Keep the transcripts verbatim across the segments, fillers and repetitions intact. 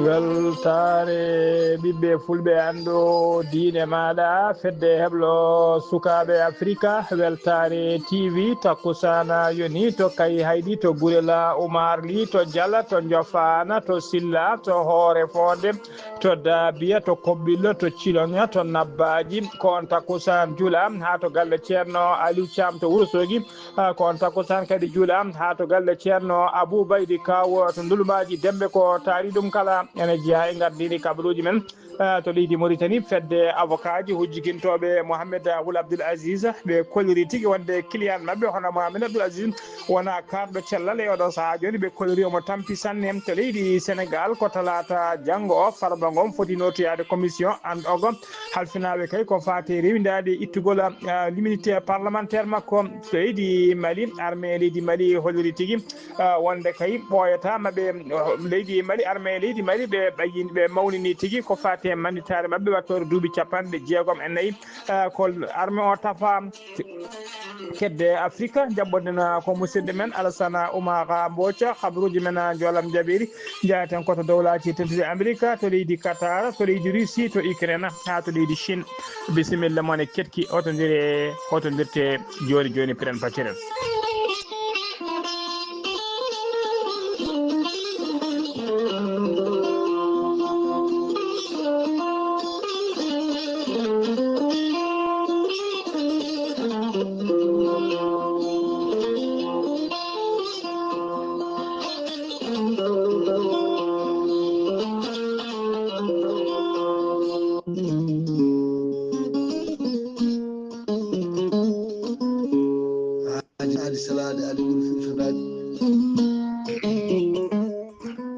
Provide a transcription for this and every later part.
Weltaare ɓiɓɓe fulɓe, anndu diine maaɗa, fedde heblo sukaaɓe Afrika, weltaare T V, takkusana yoni to Kayhayɗi, to Gurela Umarli, to Jala, to Njofana, to Silla, to Hoore Fode, to Dabiya, to Kobbillo, to Ciloña, to Nabbaaji. Ko on takkusaan juula haa to galle Ceerno Aliou Thiam to Wuro Sogi. Ah, ko on takkusaan kadi juula haa to galle Ceerno Abou Baydi Kaw to Ndulumaaji Dembe. Ko taari ɗum kala ene jeyaa e ngardiini kabaruuji men. Ah, to leydi Mauritanie, fedde avocatji hujjigintooɓe Mohamed Wul Abdul Aziz, ɓe kolliri tigi wonde client maɓɓe hono Mohamed Abdul Aziz wona kaarɗo cellal e oɗo sahaa jooni. Ɓe kolliri omo tampi sanne. To leydi Sénégal, ko talaata janngo o, Farba Ngom foti notoyaade commission and ogo halfinaaɓe kay ko faati rewindaade ittugol, ah, l'immunité parlementaire makko. To leydi Mali, armée leydi Mali holliri tigi, ah, wonde kay ɓooyataa maɓɓe, oh, leydi Mali, armée leydi Mali, ɓe ɓayin-, ɓe mawnini tigi ko faati e mannitaare maɓɓe wattoore duuɓi capanɗe jeegom e nayi, ah, ko armée o tafa kedde Afrika. Jaɓɓoɗen ko musidɗo men Alassane Oumar Mboca, habruuji men, ah, njoolam jaɓiri. Njahaten ko to Dowlaaji Tedduɗi Amerika, to leydi Qatar, to leydi Russie, to Ukraine, haa to leydi Chine. Bisimilla mon e ketki, hotondiree, hotondirtee jooni jooni, piren pacciren. Aadi, aadi, salaade aadi ɓuri firtude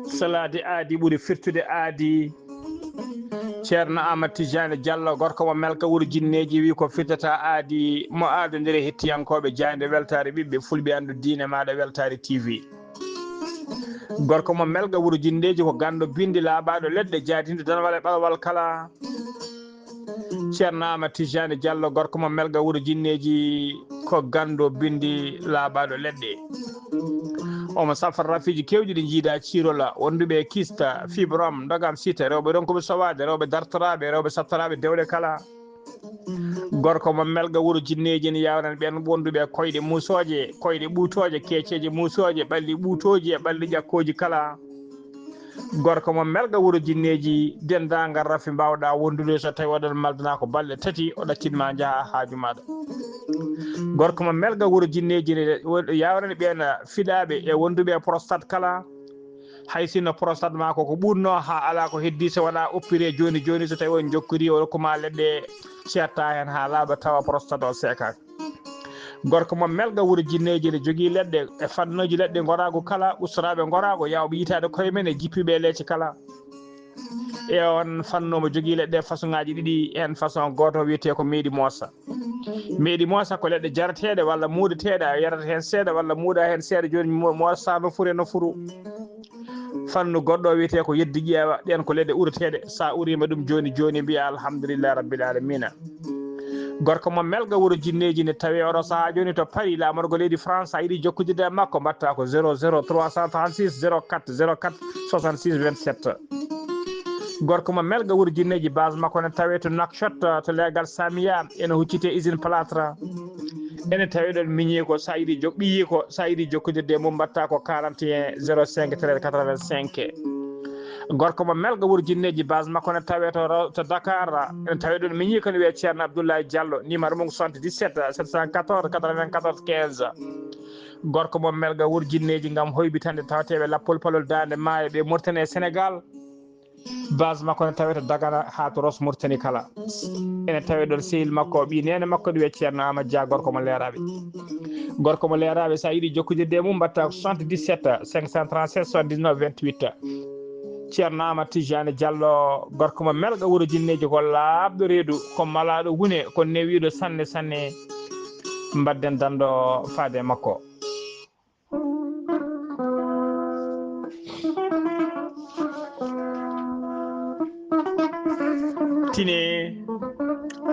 aadi. Salaade aadi ɓuri firtude aadi. Ceerno Amadou Tidiane Diallo, gorko mo Melka wuro jinneeji, wi ko firtata aadi, mo aadondiri e hettiyankooɓe Jaaynde Weltaare ɓiɓɓe fulɓe, anndu diine maaɗa Weltaare T V. Gorko mo Melga wuro jinneeji ko ganndo binndi laaɓaaɗo leɗɗe, jaadinɗo danwal e ɓalwal kala. Ceerno Amadou Tidiane Diallo, gorko mo Melga wuro jinneeji, ko ganndo binndi laaɓaaɗo leɗɗe. Omo safra rafiiji keewɗi ɗi njiidaa ciirola, wonduɓe e kista, fibrome, ndogam site, rewɓe ronkuɓe sowaade, rewɓe dartoraaɓe, rewɓe sattoraaɓe dewɗe kala. Gorko mo Melga wuro jinneeji ene yaawnan ɓeen wonduɓe e koyɗe muusooje, koyɗe ɓuutooje, keeceeje muusooje, ɓalli ɓuutooji e ɓalli ƴakkooji kala. Gorko mo Melga wuro jinneeji, denndaangal rafi mbaawɗaa wondude, so tawii oɗon maldana ko balɗe tati, o ɗaccin ma njaha haaju maaɗa. Gorko mo Melga wuro jinneeji ne yaawnan ɓeen fiɗaaɓe e wonduɓe e prostate kala. Hay sinno prostate ma ko ko ɓuurno, haa alaa ko heddii, so wonaa opéré jooni jooni, so tawii on njokkiri o rokku ma leɗɗe ceetta heen haa laaɓa tawa prostate o seekaaka. Gorko mo Melga wuro jinneeji ne jogii leɗɗe e fannooji leɗɗe ngoraagu kala, ustoraaɓe ngoraagu, yaawɓe yitaade koye men e jippiiɓe e leece kala. E on fannu omo jogii leɗɗe façon ŋaaji ɗiɗi, heen façon gooto wiyetee ko meeɗi moosa. Meeɗi moosa ko leɗɗe jarateeɗe walla muudateeɗe, a yarata heen seeɗa walla muuda heen seeɗa, jooni mo-, moosa no fure no furu. Fannu goɗɗo o wiyetee ko yeddi ƴeewa, ɗeen ko leɗɗe urateeɗe, so a uriima ɗum jooni jooni mbiya alhamdulillahi rabbil alamina. Gorko mo Melga wuro jinneeji ne tawee oɗo sahaa jooni to Paris, laamorgo leydi France, a yiɗi jokkondirde e makko, mbaɗta ko zéro zéro trois cent trente-six zéro quatre zéro quatre soixante-six vingt-sept. Gorko mo Melga wuro jinneeji, base makko ne tawee to Nouakchott, to leegal Samia, ene huccitee usine plâtre. Ene tawee ɗoon miñii ko, so a yiɗi jok-, ɓiyii ko, so a yiɗi jokkondirde e mum, mbaɗta ko quarante et un zéro cinq treize quatre-vingt-cinq. Gorko mo Melga wuro jinneeji, base makko ne tawee to Ra-, to Dakar, ene tawee ɗoon miñii ko, ne wiyee Ceerno Abdoulaye Diallo, numéro mum ko soixante-dix-sept sept cent quatorze quatre-vingt-quatorze quinze. Gorko mo Melga wuro jinneeji, ngam hoybitande tawateeɓe lappol palol Daande Maayo ɓe Mauritanie e Sénégal. Base makko ne tawee to Dagana haa to Ross Mauritanie kala. Ene tawee ɗoon sehil makko, ɓii neene makko, ɗo wiyee Ceerno Amadou Dia, gorko mo Leeraaɓe. Gorko mo Leeraaɓe, so a yiɗi jokkondirde e mum, mbaɗta ko soixante-dix-sept cinq cent trente-sept soixante-dix-neuf vingt-huit. Ceerno Amadou Tidiane Diallo, gorko mo Melga wuro jinneeji, ko laaɓɗo reedu, ko malaaɗo gune, ko newiiɗo sanne sanne. Mbaɗden danndo faade e makko. Tine,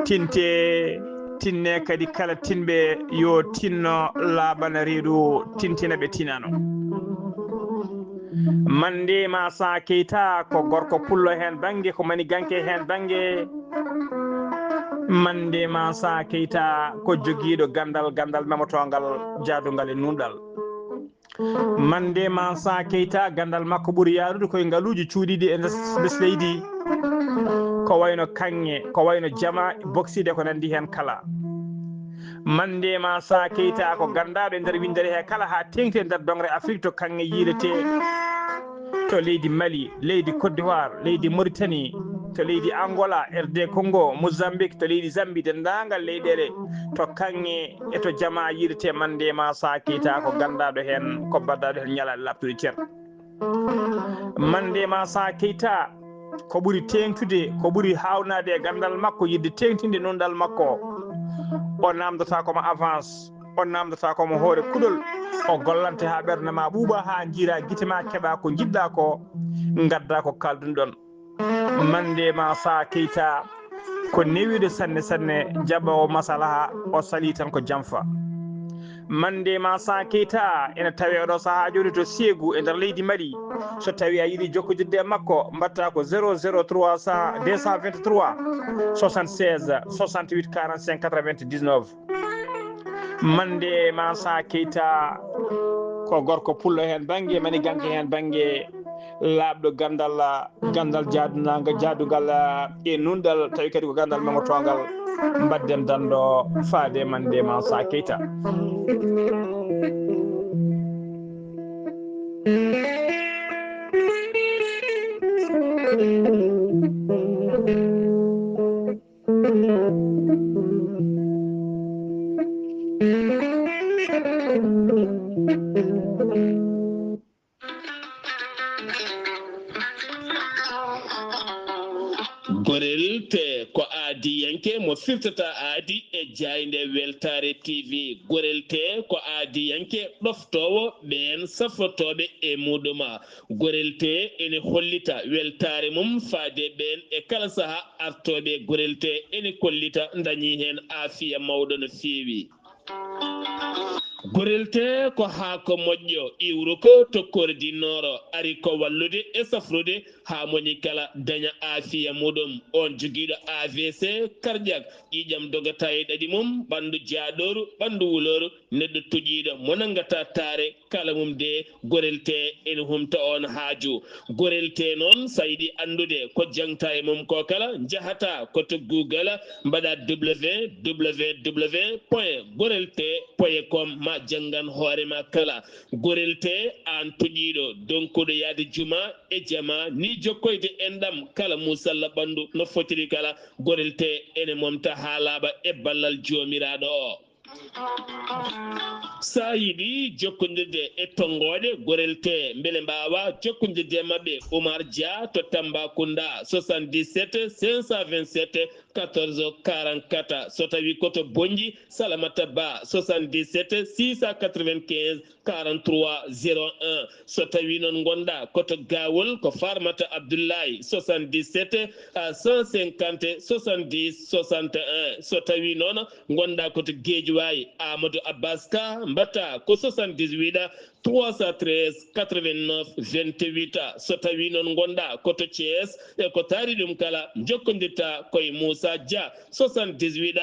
tinte, tinne kadi kala tinɓe yo tinno laaɓana reedu, tintina ɓe tinano. Mandema Sa Keita ko gorko pullo heen bannge, ko maniganke heen bannge. Mandema Sa Keita ko jogiiɗo ganndal, ganndal memotoongal, jaadungal e nuunɗal. Mandema Sa Keita, ganndal makko ɓuri yaarude koye ngaluuji cuuɗiiɗi e nder les leydi. Ko wayno kaŋŋe, ko wayno jama, bokside ko nanndi heen kala. Mandema Sa Keita ko ganndaaɗo e nder winndere he kala haa teeŋti e nder doŋre Afrik to kaŋŋe yiiletee to leydi Mali, leydi Côte d'Ivoire, leydi Mauritanie, to leydi Angola, R D Congo, Mozambique, to leydi Zambie, denndaangal leyɗeele to kaŋŋe e to jama yiiletee. Mandema Sa Keita ko ganndaaɗo heen, ko baddaaɗo heen ñalaaɗe laaɓtuɗe cer. Mandema Sa Keita ko ɓuri teeŋtude, ko ɓuri haawnaade e ganndal makko, yiɗde teeŋtinde nunɗal makko. O naamndataa ko mo avance, o naamndataa ko mo hoore kuɗol. O gollante haa ɓernde ma ɓuuɓa, haa njiira gite ma, keɓa ko njiɗɗa ko, ngadda ko kaaldun ɗon. Mandema Sa Keita ko newiiɗo sanne sanne, jaɓoowo masalaha, o salii tan ko jamfa. Mandema Sa Keita ene tawee oɗo sahaa jooni to Ségou e nder leydi Mali. So tawii a yiɗi jokkodirde e makko, mbaɗta ko zéro zéro trois cent, deux cent vingt-trois, soixante-seize, soixante-huit, quarante-cinq, quatre-vingt-dix-neuf. Mandema Sa Keita ko gorko pullo heen bannge, maniganke heen bannge, laaɓɗo ganndal, ganndal jaadunaangal, jaadugal e nuunɗal, tawi kadi ko ganndal memotoongal. Mbaɗden danndo faade Mandema Sa Keita. Gorel te ko aadiyanke mo firtata aadi e jaaynde Weltaare T V. Gorel te ko aadiyanke ɗoftoowo ɓeen safrotooɓe e muɗuma. Gorel te ene hollita weltaare mum faade ɓeen e kala saha artooɓe. Gorel te ene kollita ndañi heen aafiya mawɗo no feewi. Gorel te ko haako moƴƴo iwruko to Kordinooro, ari ko wallude e safrude haa moñi kala daña aafiya muɗum. On jogiiɗo A V C cardiaque, ƴiiƴam dogata e ɗaɗi mum, ɓanndu jaaɗooru, ɓanndu wulooru, neɗɗo toƴiiɗo mo nanngata taare, kala mum de Gorel te ene humta on haaju. Gorel te noon, so a yiɗi anndude ko jaŋta e mum ko kala, njahata ko to Google, mbaɗa W W W point gorel te point com, ma janngan hoore ma kala. Gorel te, aan toƴiiɗo, donkuɗo yahde juma e jama, ni jokkoyde enɗam kala musalla ɓanndu no fotiri kala. Gorel te ene momta haa laaɓa e ballal Joomiraaɗo o. So a yiɗi jokkondirde e tonngooɗe Gorel te, mbele mbaawa jokkondirde e maɓɓe, Oumar Dia to Tambacounda, soixante-dix-sept cinq cent vingt-sept quatorze quarante-quatre. So tawii ko to Bonnji, Salamata Ba, soixante-dix-sept six cent quatre-vingt-quinze quarante-trois zéro un. So tawii noon ngonɗaa ko to Gawol, ko Farmata Abdoulaye, soixante-dix-sept cent cinquante soixante-dix soixante et un. So tawii noon ngonɗaa ko to Guédiawaye, Amadou Abbas Ka, mbaɗta ko soixante-dix-huit trois cent treize quatre-vingt-neuf vingt-huit. So tawii noon ngonɗaa ko to Thiès, e ko taari ɗum kala, njokkondirta ko e Moussa Dia, soixante-dix-huit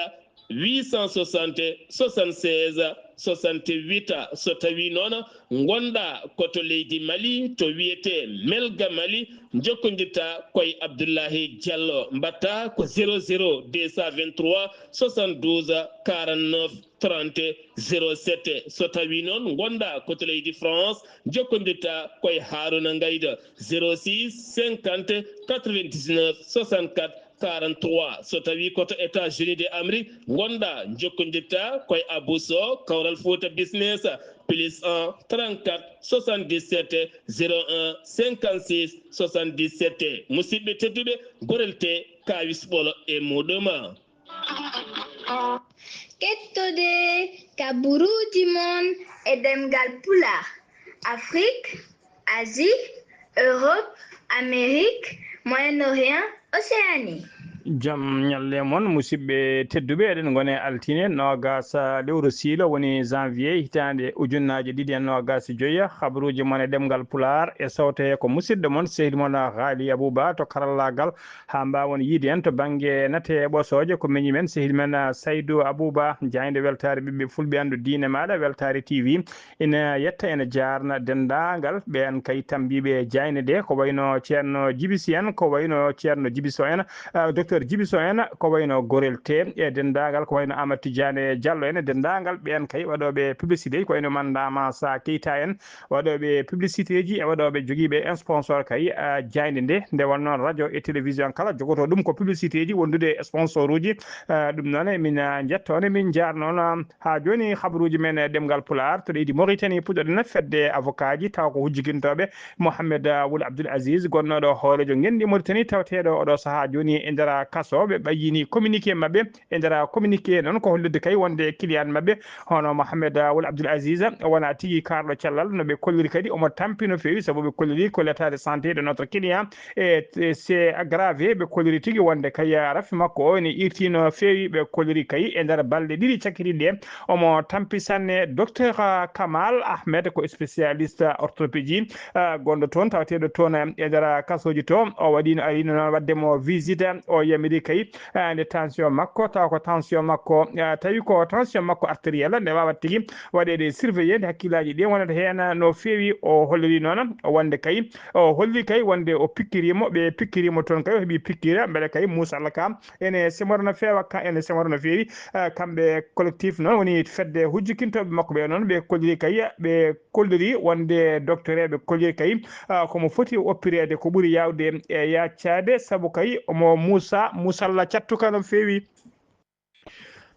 huit cent soixante soixante-seize soixante-huit. So tawii noon ngonɗaa ko to leydi Mali, to wiyetee Melga Mali, njokkondirta ko e Abdoulahi Diallo, mbaɗta ko zéro zéro deux cent vingt-trois soixante-douze quarante-neuf trente zéro sept. So tawii noon ngonɗaa ko to leydi France, njokkondirta ko e Harouna Ngayda, zéro six cinquante quatre-vingt-dix-neuf soixante-quatre quarante-trois. So tawii ko to États-Unis de Amérique ngonɗaa, njokkondirta ko e Abou Sow, Kawral Fouta Business, plus un trente-quatre soixante-dix-sept zéro un cinquante-six soixante-dix-sept. Musidɓe tedduɓe, Gorel te, kaawis ɓolo e muɗum. Kettode ka buruuji mon e ɗemngal Pulaar, Afrik, Asie, Europe, Amérique, Moyen-Orient, Océanie. Jam ñalle mon, musidɓe tedduɓe. Eɗen ngoni e altine noogas lewru siilo, woni janvier, hitaande ujunnaaje ɗiɗi e noogas e joy. Habaruuji mon e ɗemngal Pulaar e sawte ko musidɗo mon, sehil mon Haali Abuba to karallaagal, haa mbaawon yiide en to bannge nate ɓosooje. Ko miñi men, sehil men Saydu Abuba, jaaynde weltaare ɓiɓɓe fulɓe, anndu diine maaɗa, Weltaare T V. Ina yetta, ina jaarna denndaangal ɓeen kay tammbiiɓe jaaynde nde, ko wayno Ceerno Jibi Si en, ko wayno Ceerno Jibi Sow en, ah, Docteur Jibi Sow en, ko wayno Gorel Te e denndaangal, ko wayno Amadou Tidiane Diallo en e denndaangal ɓeen kay waɗooɓe publicité ji, ko wayno Mandama Sa Keita en, waɗooɓe publicité ji e waɗooɓe jogiiɓe sponsor kay, ah, jaaynde nde. Nde wonnoo radio e télévision kala jogotoo ɗum ko publicité ji wondude e sponsor uji. Ah, ɗum noon, emin, ah, njetta on, emin njaarna on, ah, haa jooni habaruuji men e ɗemngal Pulaar. To leydi Mauritanie puɗɗoɗen fedde avocat ji, tawa ko hujjikintooɓe Mohamed, ah, Wul Abdul Aziz, gonnooɗo hooreejo ngenndi Mauritanie, tawateeɗo oɗo sahaa jooni e nder kaso. Ɓe ɓayyini communiqué maɓɓe. E nder communiqué noon, ko hollirde kay wonde client maɓɓe, hono Mohamed, ah, Wul Abdul Aziz, wona tigi kaarɗo cellal no ɓe kolliri, kadi omo tampi no feewi, sabu ɓe kolliri ko l'état de santé de notre client, e, e c'est aggravé. Ɓe kolliri tigi wonde kay, ah, rafi makko o ene irti no feewi. Ɓe kolliri kay e nder balɗe ɗiɗi cakkitiiɗe ɗe, omo tampi sanne. Docteur, ah, Kamal Ahmed, ko spécialiste orthopédie, ah, gonɗo toon, tawateeɗo toon e nder kasooji to. O waɗino, arino noon waɗde mo visite, o yamiri kay, ah, nde tension makko, tawa ko tension makko, ah, tawi ko tension makko artérielle, nde waawata tigi waɗeede surveillé, nde hakkillaaji ɗi wonata heen no feewi. O holliri noon wonde kay, o holli kay wonde o pikkiriimo, ɓe pikkiriimo toon kay, o heɓi pikkira, mbele kay muusalla ka ene semora no feewa, ka ene semora no feewi. Ah, kamɓe collectif noon woni fedde hujjikintooɓe makko ɓe noon, ɓe kolliri kay, ɓe kolliri wonde docteur, ɓe kolliri kay, ah, komo foti oppireede ko ɓuri yaawde e yaccaade, sabu kay omo muusa, muusalla cattuka no feewi.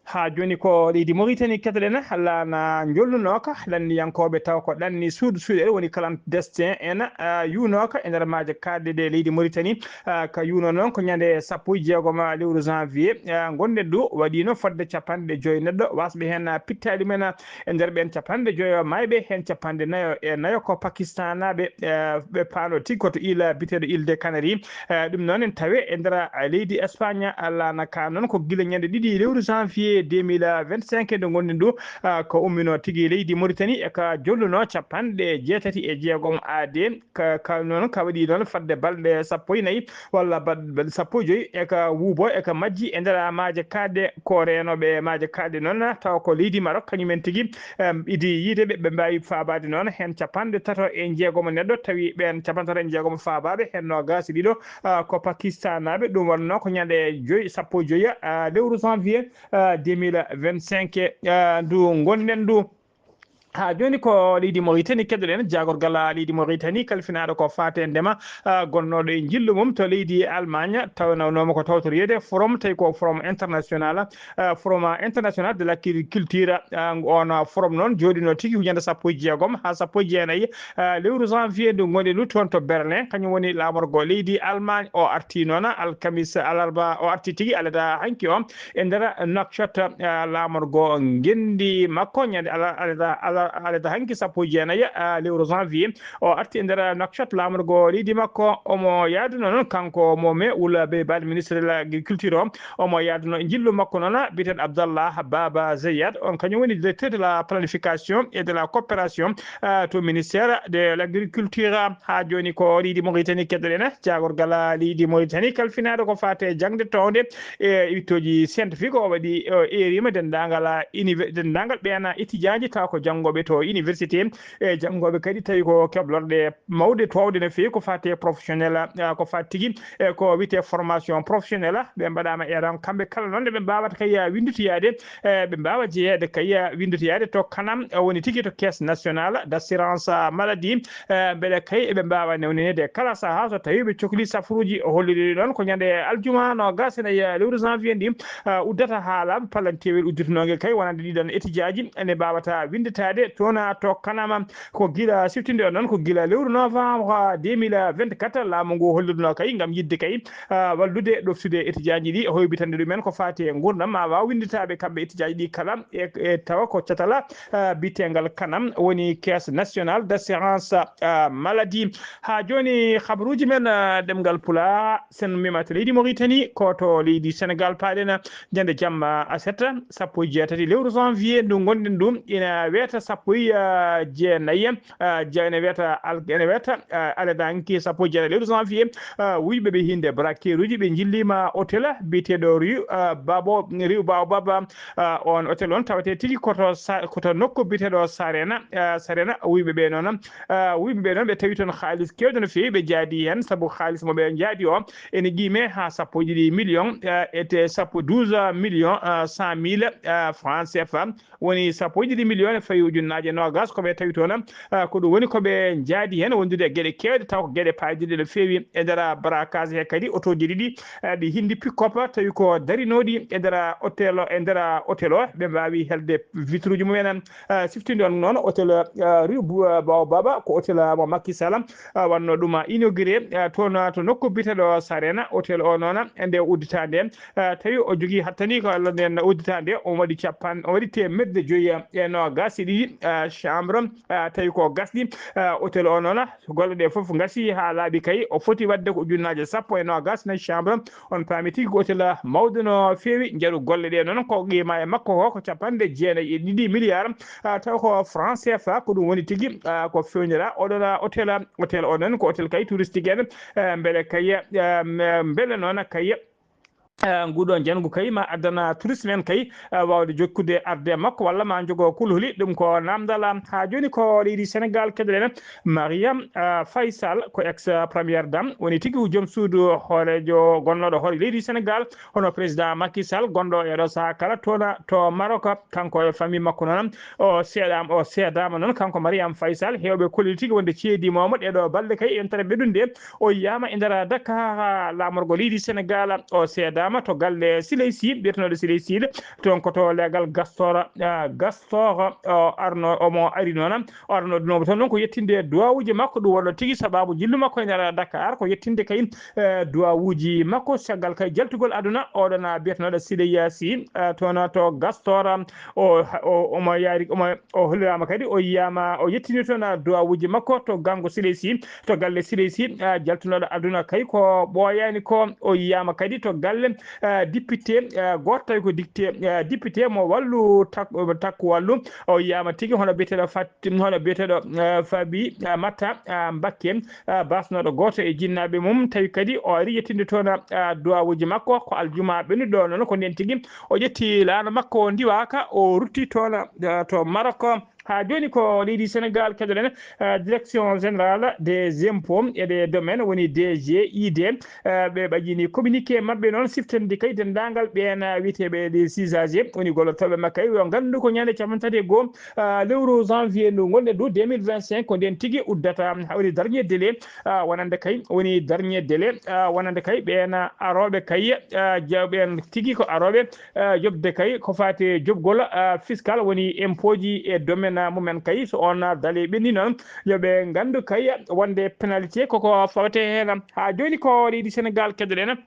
Haa jooni ko leydi Mauritanie keɗoɗen, laana njolnunooka, ɗanniyankooɓe taw ko ɗanni suudu suuɗere woni clandestin en, ah, yuunooka e nder maaje kaaɗɗe ɗe leydi Mauritanie. Ah, ka yuunoo noon ko ñande sappo e jeegom lewru janvier, ah, ngonɗen ɗo, waɗiino fodde capanɗe joy neɗɗo wasɓe heen, ah, pittaali men, ah, e nder ɓeen capanɗe joyo maayɓe, heen capanɗe nayo e nayo ko Pakistanaaɓe, eh, ɓe paano tigi ko to île biyeteeɗo Île des Canaries. Eh, ɗum noon en tawi e nder, eh, leydi Espagne, eh, laana ka noon ko gila ñande ɗiɗi lewru janvier deux mille vingt-cinq nde ngonɗen ɗo, eh, ko umminoo tigi leydi Mauritanie e ka jolluno capanɗe jeetati e jeegom A D. Ka, ka noon ka waɗi noon fadde balɗe sappo e nayi walla bal-, balɗe sappo e joy e ka wuubo e ka majji e nder maaje kaaɗɗe. Ko reenooɓe maaje kaaɗɗe noon, tawa ko leydi Maroc, kañumen tigi, em, idi yiide ɓe, ɓe mbaawi faabaade noon heen capanɗe tato e jeegom neɗɗo, tawi ɓeen capanɗe tato e jeegom faabaaɓe, heen noogaas e ɗiɗo, ah, ko Pakistanaaɓe. Ɗum wonnoo ko ñande joy, sappo e joy, ah, lewru janvier, ah, deux mille vingt-cinq, ah, ndu ngonɗen ndu. Haa jooni ko leydi Mauritanie keɗoɗen, jaagorgal leydi Mauritanie kalfinaaɗo ko faati e ndema, ah, gonnooɗo e njillu mum to leydi Allemagne, tawnawnooma ko tawtoriyeede forum, tawi ko forum international, ah, forum international de l'agriculture, ah, on forum noon jooɗinoo tigi ñande sappo e jeegom haa sappo e jeenayi, ah, lewru janvier ndu ngonɗen ndu toon to Berlin, kañum woni laamorgo leydi Allemagne. O arti noon alkamis, alarba, o arti tigi alada hanki o, e nder Nouakchott, ah, laamorgo ngenndi makko ñande ala-, alada, ala-, alada hanki sappo e jeenayi, ah, lewru janvier. O arti e nder Nouakchott laamorgo leydi makko. Omo yaaduno noon kanko Mohamed Ould Beiban, ministre de l'agriculture o. Omo yaaduno e njillu makko noon biyeteeɗo Abdallah Baba Zeyad. On kañum woni directeur de la planification et de la coopération, ah, to ministère de l'agriculture. Haa jooni ko leydi Mauritanie keɗoɗen, jaagorgal leydi Mauritanie kalfinaaɗo ko faati e jaŋde townde e wittooji scientifique. O waɗi, o eerima denndaangal, ah, univer-, denndaangal ɓeen, ah, étudiant ji tawa ko janngooɓe to université, e janngooɓe kadi tawi ko keblorɗe mawɗe toowɗe no feewi ko faati e professionnel, ah, ko faati tigi e ko wiyetee formation professionnelle. Ɓe mbaɗaama eeran kamɓe kala noon nde ɓe mbaawata kay, ah, winndutoyaade, e ɓe mbaawa jeyeede kay, ah, winndutoyaade to kanam, ah, woni tigi to caisse nationale d'assurance, ah, maladie. Eh, mbele kay eɓe mbaawa newnineede e kala sahaa so tawii ɓe cokli safuruuji. O holliri noon ko ñande aljuma noogaas e nayi lewru janvier ndi, ah, uddata haa laabi palantewel udditanoonge kay wonande ɗiɗon étudiant ji ene mbaawata winnditaade. Toon to Kanama, ko gila siftinde on noon, ko gila lewru novembre deux mille vingt-quatre, laamu ngu hollirno kay ngam yiɗde kay, ah, wallude ɗoftude étudiant ji ɗi, hoybitande ɗumen ko faati e nguurndam, ma waaw winnditaaɓe kamɓe étudiant ji ɗi kala, e, e tawa ko catal, ah, biyeteegal Kanam, woni Caisse Nationale d'Assurance, ah, Maladie. Haa jooni, habaruuji men, ah, ɗemngal Pulaar, sen mbiima to leydi Mauritanie, ko to leydi Sénégal paaɗen, ñande jamma aset, sappo e jeetati lewru janvier ndu ngonɗen ɗum, ina weeta sappo e, ah, jeenayi, ah, ja-, ina weeta al-, ina weeta, ah, aladaanki sappo e jeetati lewru janvier, ah, wuyɓe ɓe hinde braqueruuji ɓe njilliima hôtel biyeteeɗo Riu, ah, Babo, Riu Baobab, ah, on hôtel on tawetee tigi koto sa-, koto nokku biyeteeɗo Sarena, ah, Sarena, wuyɓe ɓe noon, ah, wuyɓe ɓe noon ɓe tawi toon haalis keewɗo no feewi, ɓe jaadi heen sabu haalis mo ɓe jaadi o ene qiimee haa sappo e ɗiɗi million, eh, e te sappo, douze millions, eh, cent mille, eh, francs C F A, woni sappo e ɗiɗi million e fawi ujunnaaje noogas ko ɓe tawi toon, eh, ko ɗum woni ko ɓe njaadi heen wondude e geɗe keewɗe taw ko geɗe paayidiiɗe no feewi e nder barakaas he kadi otooji ɗiɗi, eh, ɗi hindi pick-up tawi ko darinooɗi e nder hôtel o, e nder hôtel o, ɓe mbaawi helde vitruuji mumen. Eh, siftinde on noon hôtel, eh, Rue Bu-, eh, Baobaba ko hôtel, eh, mo Macky Sall, eh, wanno ɗum, eh, inauguré, eh, toon, eh, to nokku biyeteeɗo Sarena. Hôtel o noon, eh, nde udditaande, eh, tawi o jogii hattani ko Allah nden udditaande, o waɗi capan-, o waɗi teemedde joyi e noogas e ɗiɗi, eh, chambre, eh, tawi ko gasɗi, eh, hôtel o noon, golle ɗe fof ngasi haa laaɓi kay, o foti waɗde ko ujunnaaje sappo e noogas nayi chambre. On paami tigi ko hôtel mawɗo no feewi, njaru golle ɗe noon ko qiima e makko ko, ko capanɗe jeenayi e ɗiɗi milliards, ah, taw ko franc C F A, ko ɗum woni tigi, ah, ko fewnira oɗon, ah, hôtel, hôtel o noon ko hôtel kay touristique en, eh, mbele kay, eh, m-, mbele noon kay, eh, nguɗo njanngu kay ma addana touriste men kay, eh, waawde jokkude arde e makko walla ma njogo kulhuli, ɗum ko namdal am. Haa jooni ko leydi Sénégal keɗoɗen Mariam, eh, Faye Sall ko ex première dame woni tigi joom suudu hooreejo gonnooɗo hoore leydi Sénégal, hono président Macky Sall gonɗo e ɗo sahaa kala toon to Maroc, kanko e famille makko noon o seedaama, o seedaama noon kanko Mariam Faye Sall, heewɓe kolli tigi wonde ceedii mo ɗee ɗo balɗe kay yontere ɓeɗunde o yiyaama e nder Dakar laamorgo leydi Sénégal, o seedaama to galle Siley Sy, biyetenooɗo Siley Sy, toon ko to leegal Gastor, ah, Gastor, o arno, omo ari noon, o arno ɗum toon noon ko yettinde duwawuuji makko, ɗum wonno tigi sababu jillu makko e nder Dakar, ko yettinde kay, eh, duwawuuji makko, caggal kay jaltugol aduna, oɗon, ah, biyetenooɗo Siley Sy, eh, toon to Gastor, o, o, omo yaari, omo, o holliraama kadi, o yiyaama, o yettini toon, ah, duwawuuji makko to gango Siley Sy, to galle Siley Sy, ah, jaltunooɗo aduna kay ko ɓooyaani ko, o yiyaama kadi to galle, ah, député, ah, gooto tawi ko dicté, ah, député mo wallu tak-, takku wallu, o yiyaama tigi hono biyeteeɗo Fat-, hono biyeteeɗo, ah, Fabi, ah, Matta, ah, Mbakke, ah, baasnooɗo gooto e jinnaaɓe mum, tawi kadi o ari yettinde toon, ah, duwawuuji makko, ko aljuma ɓennuɗo noon, ko ndeen tigi o ƴetti laana makko ndiwaaka, o rutti toon, ah, to Maroc. Haa jooni ko leydi Sénégal keɗoɗen, ah, Direction Générale des Impôts et des Domaines, woni D G I D, ah, ɓe ɓajini communiqué maɓɓe noon, siftande kay denndaangal ɓeen, ah, wiyeteeɓe les usagers, woni gollotooɓe makko, yo nganndu ko ñande cappanɗe tati e goo, ah, lewru janvier ndu ngonɗen ndu deux mille vingt-cinq, ko ndeen tigi uddata, woni dernier délai, ah, wonande kay, woni dernier délai, ah, wonande kay ɓeen, ah, arooɓe kay, ah, ja-, ɓeen tigi ko arooɓe, ah, yoɓde kay ko faati e joɓgol, ah, fiscal, woni impôt ji e domaine mumen kay, so on, ah, dali ɓenni noon, yo ɓe nganndu kay wonde pénalité koko fawete heen. Haa jooni ko leydi Sénégal keɗoɗen.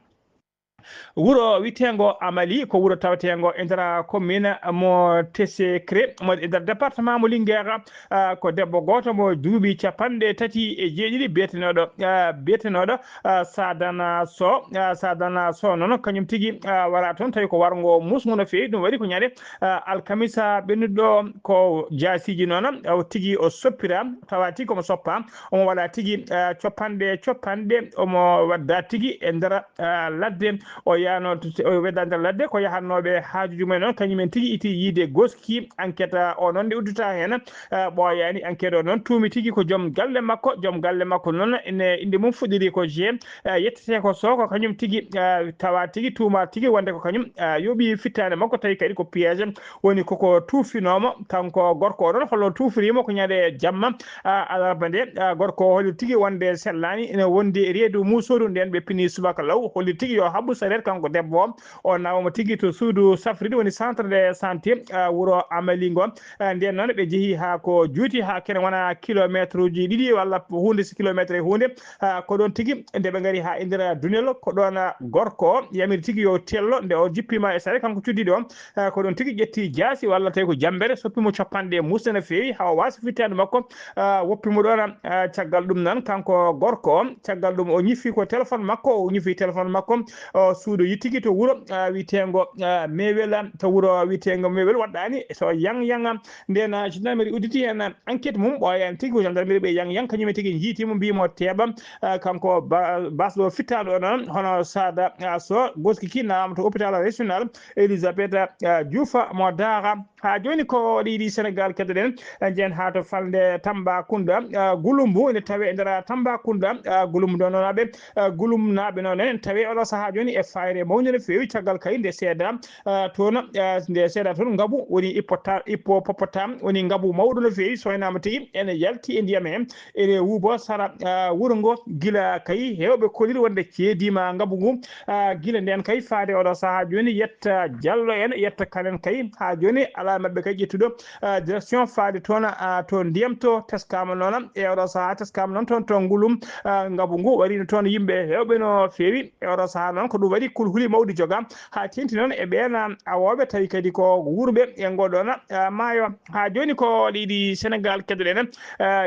Wuro wiyeteengo Amali ko wuro taweteengo e nder commune mo Tessékéré, mo e nder département mo Linguère, ah, ko debbo gooto mo duuɓi cappanɗe tati e jeeɗiɗi biyetenooɗo, ah, biyetenooɗo, ah, Sadana Sow. Ah, Sadana Sow noon kañum tigi, ah, wara toon tawi ko warngo musngo no feewi. Ɗum waɗi ko ñande, ah, alkamisa ɓennuɗo ko jaasiiji noon, ah, o tigi o soppira, tawa tigi komo soppa, omo waɗa tigi, ah, copanɗe, copanɗe, omo wadda tigi e nder, ah, ladde, o yahno, o wedda nder ladde, ko yahannooɓe haajuuji mumen noon, kañum en tigi iti yiide goski enquête, ah, o noon nde uddita heen, ah, ɓooyaani enquête o noon, tuumi tigi ko joom galle makko, joom galle makko noon, ene innde mum fuɗɗiri ko G, ah, yettete ko Sow, ko kañum tigi, ah, tawa tigi tuuma tigi wonde ko kañum, ah, yoɓi fittaande makko, tawi kadi ko piège, woni koko tuufinooma, kanko gorko o noon, holno tuufiriimo ko ñande jamma, ah, alarba nde, ah, gorko o holli tigi wonde sellaani, ene wondi e reedu muusooru nden ɓe pini subaka law, holli tigi yo haɓɓu Saret, kanko debbo o, o nawama tigi to suudu safridi, woni centre de santé, ah, wuro Amali ngo. Ah, nden noon ɓe jehi haa ko juuti, haa kene wona kilometre uji ɗiɗi walla huunde, si kilometre e huunde. Ah, ko ɗoon tigi nde ɓe ngari haa e nder dunel, ko ɗoon, ah, gorko o yamiri tigi yo tello. Nde o jippima e saret, kanko cuddiɗo o, ah, ko ɗoon tigi ƴetti jaasi walla tawi ko jammbere, soppi mo capanɗe musɗe no feewi, haa o waasi fittaandu makko, ah, woppi mo ɗoon. Ah, caggal ɗum noon, kanko gorko o, caggal ɗum o ñiffi ko téléphone makko, o ñiffi téléphone makko, o suudoyi tigi to wuro, ah, wiyeteengo, ah, Mewel, to wuro wiyeteengo Mewel, waɗɗaani so yang yang. Nden, ah, gendarmerie udditi heen enquête mum, ɓooyaani tigi, ko gendarmerie ɓe yang yang, kañum e tigi njiiti mo, mbii mo teeɓa. Ah, kanko ba-, baasɗo fittaandu o noon, hono Sada, ah, Sow, goski ki nawama to hôpital régional Elisabeth, ah, Diouf mo Daara. Haa jooni ko ɗiɗi Sénégal keddoɗen, eh, njehen haa to falnde Tambacounda, eh, Gouloumbou ene tawee e nder Tambacounda, eh, Gouloumbou ɗo noon aɓe, eh, Gouloumbou naaɓe noon ene tawee oɗo sahaa jooni e fayre mawnde no feewi, caggal kay nde seeda, eh, toon, eh, nde seeda toon ngabu woni hippota-, hippopotam, woni ngabu mawɗo no feewi, soynaama tigi ene yalti e ndiyam he, ene wuubo sara, eh, wuro ngo, gila kay heewɓe kolliri wonde ceediima ngabu ngu, ah, gila ndeen kay faade oɗo sahaa jooni, yetta Jallo en, yetta Kan en kay, haa jooni alaa maɓɓe kay ƴettuɗo, ah, direction faade toon, ah, to ndiyam to. Teskaama noon e oɗo sahaa, teskaama noon toon to Ngulum, ah, ngabu ngu wariino toon yimɓe heewɓe no feewi. E oɗo sahaa noon ko ɗum waɗi kulhuli mawɗi jogaa, haa teeŋti noon e ɓeen, ah, awooɓe, tawi kadi ko wuurɓe e ngoo ɗoon, ah, maayo. Haa jooni ko ɗiɗi Sénégal keddoɗen, ah,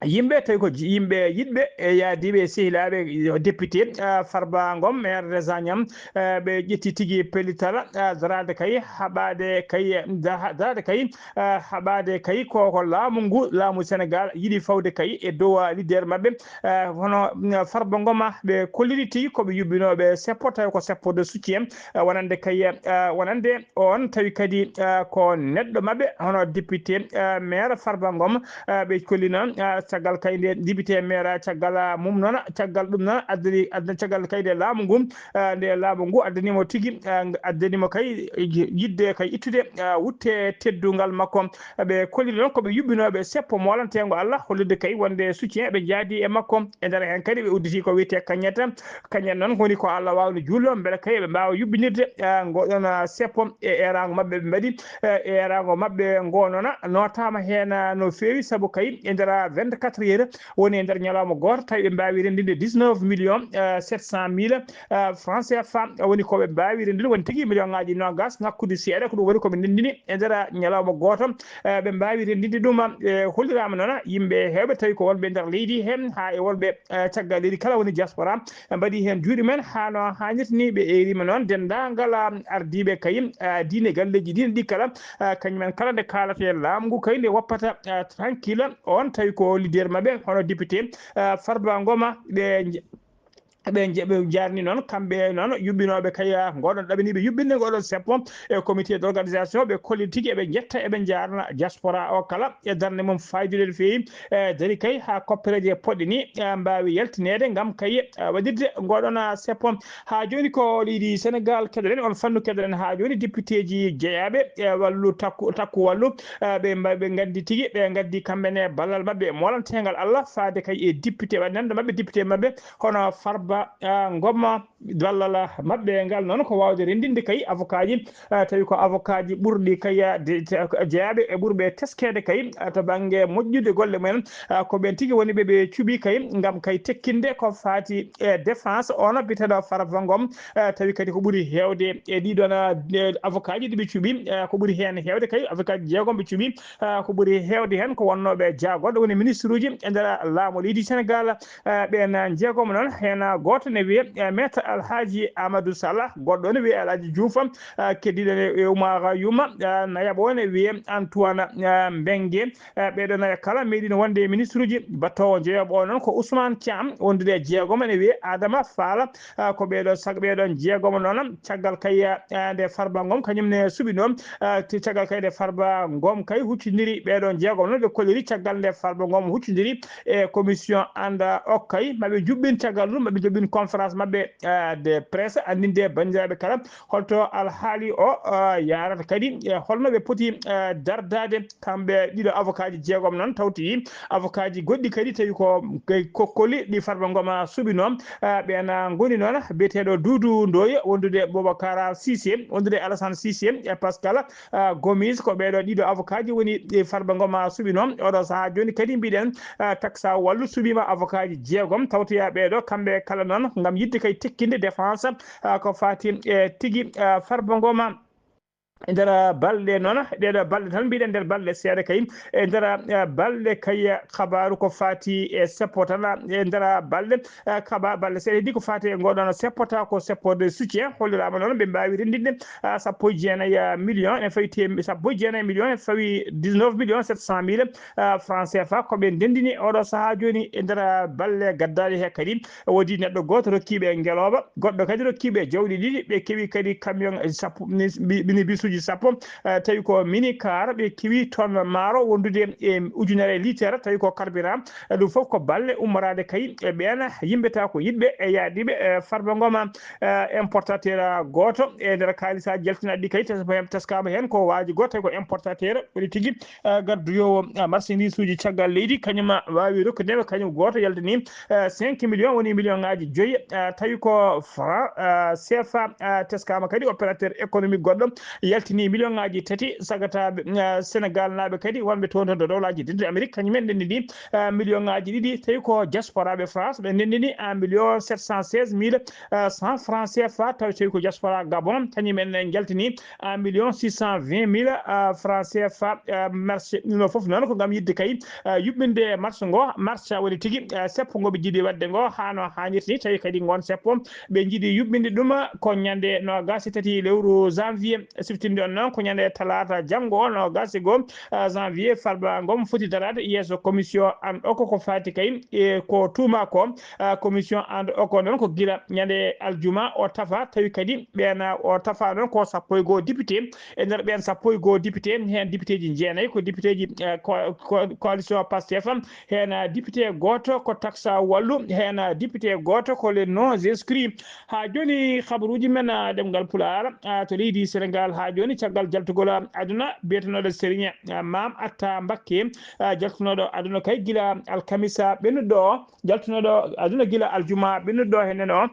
yimɓe, tawi ko ji-, yimɓe yiɗɓe e yaadiiɓe e sehilaaɓe, eh, député, eh, Farba Ngom, maire de Zagnam, eh, ɓe ƴetti tigi pellital, eh, daraade kay, haɓaade kay, eh, da-, daraade kay, eh, haɓaade kay ko, ko laamu ngu, laamu Sénégal yiɗi fawde kay e dow, eh, leader maɓɓe, eh, hono, mm, Farba Ngom, ah, ɓe kolliri tigi ko ɓe yuɓɓinooɓe seppo, tawi ko seppo de soutien, eh, wonande kay, eh, wonande on tawi kadi, eh, ko neɗɗo maɓɓe, hono député, eh, maire Farba Ngom, eh, ɓe kolli noon, eh, caggal kay nde député maire, caggal, ah, mum noon, caggal ɗum noon addani, addani caggal kay nde laamu ngu, eh, nde laamu ngu addani mo tigi, eh, addani mo kay yiɗde kay ittude, eh, wutte teddungal makko. Ɓe kolli noon ko ɓe yuɓɓinooɓe seppo moolanteengo Allah, hollirde kay wonde soutien ɓe njaadi e makko. E nder heen kadi ɓe udditi ko wiyetee kañetta. Kañum en noon woni ko Allah waawno juulno, mbele kay eɓe mbaawa yuɓɓinirde, eh, ngoɗon, ah, seppo e eeraango maɓɓe ɓe mbaɗi, eh, e eeraango maɓɓe ngo noon nootaama heen, ah, no feewi, sabu kay e nder vingt-quatre heures, woni e nder ñalawma gooto, tawi ɓe mbaawi renndinde dix-neuf millions, eh, sept cent mille, eh, francs C F A, woni ko ɓe mbaawi renndinde, woni tigi million ŋaaji noogas ŋakkude seeɗa, ko ɗum woni ko ɓe ndenndini e nder ñalawma gooto. Eh, ɓe mbaawi renndinde ɗum, eh, holliraama noon yimɓe heewɓe, tawi ko wonɓe nder leydi heen, haa e wonɓe, eh, caggal leydi kala, woni diaspora, ɓe mbaɗi heen juuɗe mumen haa no haanirta ni. Ɓe eeriima noon denndaangal, ah, ardiiɓe kay, ah, diine, galleeji diine ɗi kala, ah, kañum en kala nde kaalata e laamu ngu kay nde woppata, ah, tranquille, on tawi ko leader maɓɓe, hono député, ah, Farba Ngoma, ɓe nje-, ɓe nje-, ɓe njaarni noon, kamɓe noon yuɓɓinooɓe kay, ah, ngoɗon ɗaɓaniiɓe yuɓɓinde ngoɗon seppo e comité d'organisation, ɓe kolli tigi eɓe njetta, eɓe njaarna diaspora o kala e darnde mum faydude no feewi, e dari kay haa koppereeje poɗɗe ni, e, mbaawi yaltineede ngam kay, e, waɗirde ngoɗon, a, seppo. Haa jooni ko leydi Senegaal keɗoɗen, on fannu keɗoɗen haa jooni, députéji jeyaaɓe, e, wallu takku, takku wallu, e, ɓe mba-, ɓe nganndi tigi, ɓe ngaddi kamɓe ne ballal maɓɓe moolanteengal Allah faade kay e député, waɗi nanndo maɓɓe député maɓɓe hono Farba, e, Ngom. Ballal maɓɓe ngal noon ko waawde renndinde kay avocat ji, eh, tawi ko avocat ji ɓurɗi kay, eh, de-, te-, jeyaaɓe e ɓurɓe teskeede kay, eh, to bannge moƴƴude golle mumen, eh, ko ɓeen tigi woni ɓe ɓe cuɓi kay ngam kay tekkinde ko faati e défense on biyeteeɗo Farba Ngom, eh, tawi kadi ko ɓuri heewde e ɗii ɗoon, eh, avocat ji ɗi ɓe cuɓi, eh, ko ɓuri heen heewde kay avocat ji jeegom ɓe cuɓi, eh, ko ɓuri heewde heen ko wonnooɓe jaagorɗe, woni ministre uji e nder laamu leydi Senegaal, eh, ɓeen jeegom noon, heen gooto ne wiyee, eh, Maître Alhaji Amadou Salah, goɗɗo ne wiyee Alhaji Diouf, eh, keddiiɗo ne wiyee Oumar Youma, eh, nayaɓo o ne wiyee Antoine, eh, Mbengue. Eh, ɓee ɗoo nayo kala meeɗino wonde e ministre uji. Battoowo jeeyoɓo o noon ko Ousmane Thiam, wondude e jeegom ne wiyee Adama Fall. Eh, ko ɓee ɗoo sag-, ɓee ɗoon jeegom noon, caggal kay, eh, nde Farba Ngom kañum ne suɓinoo, eh, ti-, caggal kay nde Farba Ngom kay huccondiri, ɓee ɗoon jeegom noon ɓe kolliri caggal nde Farba Ngom huccondiri e commission annda okkay, maɓe njuɓɓin caggal ɗum, maɓe njuɓɓin conférence maɓɓe, eh, de presse, anndinde banndiraaɓe kala holto alhaali o, ah, yaarata, kadi e holno ɓe poti, ah, dardaade. Kamɓe ɗiɗo avocat ji jeegom noon tawti avocat ji goɗɗi kadi tawi ko kokkoli ɗi Farba Ngom suɓinoo. Ah, ɓeen ngoni noon biyeteeɗo Doudou Ndoye, wondude Boubacar Cissé, wondude Alassane Cissé, e Pascal, ah, Gomis. Ko ɓeeɗo ɗiɗo avocat ji woni ɗi Farba Ngom suɓinoo. Oɗo sahaa jooni kadi mbiɗen, ah, Taksa Wallu suɓiima avocat ji jeegom. Tawtoyaa ɓeeɗo kamɓe kala noon ngam yiɗde kay tekkinde défense, ah, ko faati e tigi, ah, Farba Ngom. E nder balɗe noon, ɗeeɗo balɗe tan mbiɗen, nder balɗe seeɗa kay, e nder, eh, balɗe kay, kabaaru ko faati e seppo tan, e nder balɗe, eh, kaba-, balɗe seeɗa heddi ko faati e ngoɗon seppo, taw ko seppo de soutien holliraama noon, ɓe mbaawi renndinde, ah, sappo e jeenayi million e fawi tem-, sappo e jeenayi million e fawi dix-neuf millions sept cent mille, ah, francs C F A ko ɓe ndenndini oɗo sahaa jooni. E nder balɗe gaddaaɗe he kadi, woodi neɗɗo gooto rokkiiɓe ngelooba, goɗɗo kadi rokkiiɓe jawɗi ɗiɗi, ɓe kewi kadi camion sappo, mini-, mini bisuuji sappo, eh, tawi ko mini car, ɓe kewi tonne maaro wondude e ujunere litere, tawi ko carburant. Eh, ɗum fof ko balle ummoraade kay e ɓeen yimɓe taw ko yiɗɓe e yaadiiɓe, eh, Farba Ngom, eh, importateur gooto e nder kaalisa jaltinaɗi kay, tes-, teskaama heen ko waaji gooto, tawi ko importateur woni tigi, eh, gaddoyoowo, eh, marchandise uji caggal leydi, kañum waawi rokkude ɓe, kañum gooto yaltini, eh, cinq millions, woni million ŋaaji joyi, eh, tawi ko franc, eh, C F A, eh, teskaama kadi opérateur économique goɗɗo yaltini million ŋaaji tati, sagataaɓe, eh, Sénégal naaɓe kadi wonɓe toon toon to dowlaaji dentuɗi Amérique, kañum en ndenndi ndi, eh, million ŋaaji ɗiɗi, tawi ko diasporaaɓe France ɓe ndenndi ndi un million sept cent seize mille, eh, cent francs C F A, tawi, tawi ko diaspora Gabon, kañum en njaltini un million six cent vingt mille, ah, francs C F A, ah, marché. Ɗum ɗo fof noon ko ngam yiɗde kay, ah, yuɓɓinde marché ngo, marché woni tigi, ah, seppo ngo ɓe njiɗi waɗde ngo haa no haanirta ni, tawi kadi ngoon seppo ɓe njiɗi yuɓɓinde ɗum ko ñande noogaas e tati lewru janvier. Siftinde on noon ko ñande talaata janngo o noogaas e goo, ah, janvier, Farba Ngom foti daraade yeeso commission an ɗo ko, ko faati kay e ko tuuma ko, ah, commission an ɗo ko noon ko gila ñande aljuma o tafa, tawi kadi ɓeen o tafa noon ko sappo e goo député. E nder ɓeen sappo e goo député, heen député ji jeenayi ko député ji, eh, ko, ko, coalition Pastef, heen, eh, député gooto ko Taksa Wallu, heen, eh, député gooto ko les non-inscrits. Haa jooni, habaruuji men, eh, ɗemngal Pulaar, eh, to leydi Senegaal haa jooni, caggal jaltugol, eh, aduna, biyetenooɗo Serigne, eh, Maam Atta Mbakke, eh, jaltunooɗo aduna kay gila alkamisa ɓennuɗo o, jaltunooɗo aduna gila aljuma ɓennuɗo o, heen o,